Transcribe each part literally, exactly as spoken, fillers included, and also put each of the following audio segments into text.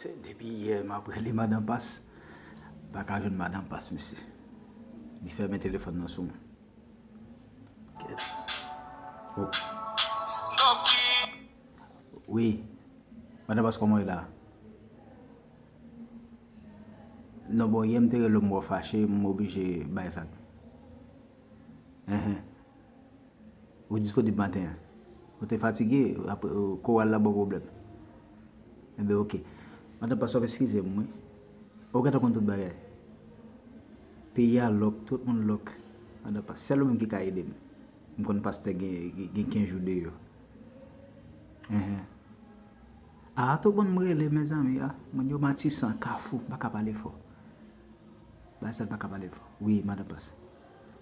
Depi yè m ap rele Madan Pas, m pa ka jwenn Madan Pas, mesye. Li fèmen telefòn nan sou mwen. Kèt. Oh. Wi. Madan Pas, kòman w ye la? Non, bon, yè m te rele w, m wè w fache, m oblije bay vag. Enhen. Ou disponib maten an? Ou te fatige, apre, ou, koral la ba w pwoblèm? Enben, oke. Madan Pas, w ap eskize m, wi. Ou gentan konn tout bagay. Peyi a lòk, tout moun lòk. Madan Pas, sèl ou menm ki ka ede m. M konn pastè gen, gen, gen kenz jou deyò. Enhen. A, tout moun m rele, mezanmi, a. Moun yo Matisan, Kafou, m pa ka pale fò. Bagay sa, m pa ka pale fò. Wi, Madan Pas.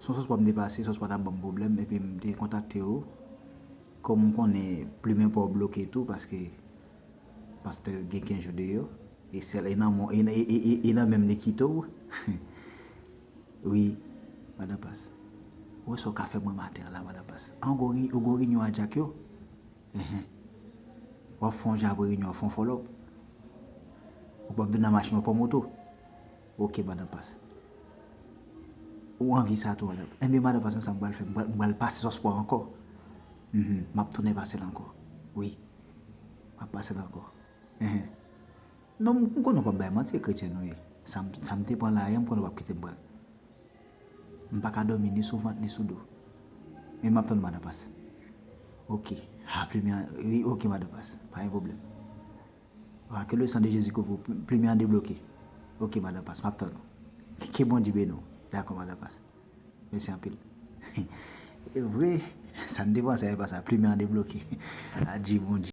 Se yon sòspwa m te pase, sòspwa t ap ban m pwoblèm, epi m te kontakte w. Kòm m konnen plimen pa w bloke tou, paske pastè gen kenz jou deyò. E sèl, e nan mon, e, e, e, e, e nan menm li kite w. Wi, Madan Pas. Ou wè sa w ka fè mwen maten an la, Madan Pas. An gwo ri-, ou gwo reyinyon a djak yo? Enhen. W ap fè yon jan apre reyinyon, w ap fè yon fòlòp. Ou p ap vin nan machin, w ap pran moto. Oke, Madan Pas. Ou anvi sa tou, Madan Pas. Enben, Madan Pas, men sa m pral fè, m pral, m pral pase sòspwa ankò. Mhm. M ap tounen pase l ankò. Wi. M ap pase l ankò. Enhen. Non, m, m konnen w p ap bay manti, e kretyen ou ye. Sa m, sa m te pran la yè, m konnen w p ap kite m pran l. M pa ka dòmi ni sou vant, ni sou do. Men m ap tann Madan Pas. Oke. A, plimen an, wi, oke, Madan Pas. Pa gen pwoblèm. Ah, que le sang de Jésus couvre vous. Plimen an debloke. Oke, Madan Pas, m ap tann ou. Ke, ke Bondye beni w. Dakò, Madan Pas. Mèsi anpil. E vre, sa n te panse a, e pa sa. Plimen an debloke. Adje Bondye.